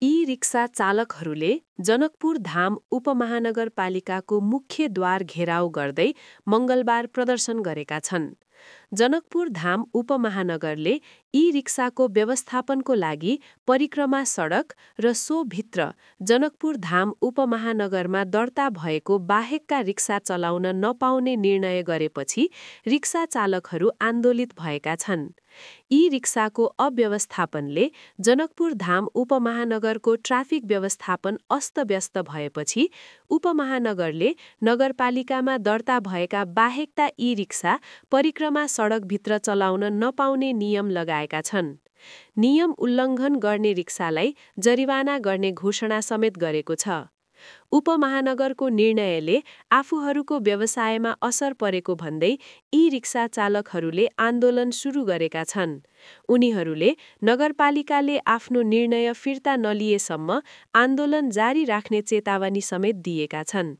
E-rickshaw चालकहरूले जनकपुर धाम उपमहानगरपालिकाको मुख्य द्वार घेराउ गर्दै मङ्गलबार प्रदर्शन गरेका छन्। जनकपुर धाम उपमहानगरले ई-रिक्साको व्यवस्थापनको लागि परिक्रमा सडक र सोभित्र जनकपुर धाम उपमहानगरमा दर्ता भएको बाहेकका रिक्सा चलाउन नपाउने निर्णय गरेपछि रिक्सा चालकहरू आन्दोलित भएका छन्। ई-रिक्साको अव्यवस्थापनले जनकपुर धाम उपमहानगरको ट्राफिक व्यवस्थापन अस्तव्यस्त भएपछि उपमहानगरले नगरपालिकामा दर्ता भएका बाहेकता ई-रिक्सा परिक्रमा सडकभित्र चलाउन नपाउने नियम लगाएका छन्। नियम उल्लङ्घन गर्ने रिक्सालाई जरिवाना गर्ने घोषणा समेत गरेको छ। उपमहानगरको निर्णयले आफूहरूको व्यवसायमा असर परेको भन्दै ई-रिक्सा चालकहरूले आन्दोलन सुरु गरेका छन्। उनीहरूले नगरपालिकाले आफ्नो निर्णय फिर्ता नलिएसम्म आन्दोलन जारी राख्ने चेतावनी समेत दिएका छन्।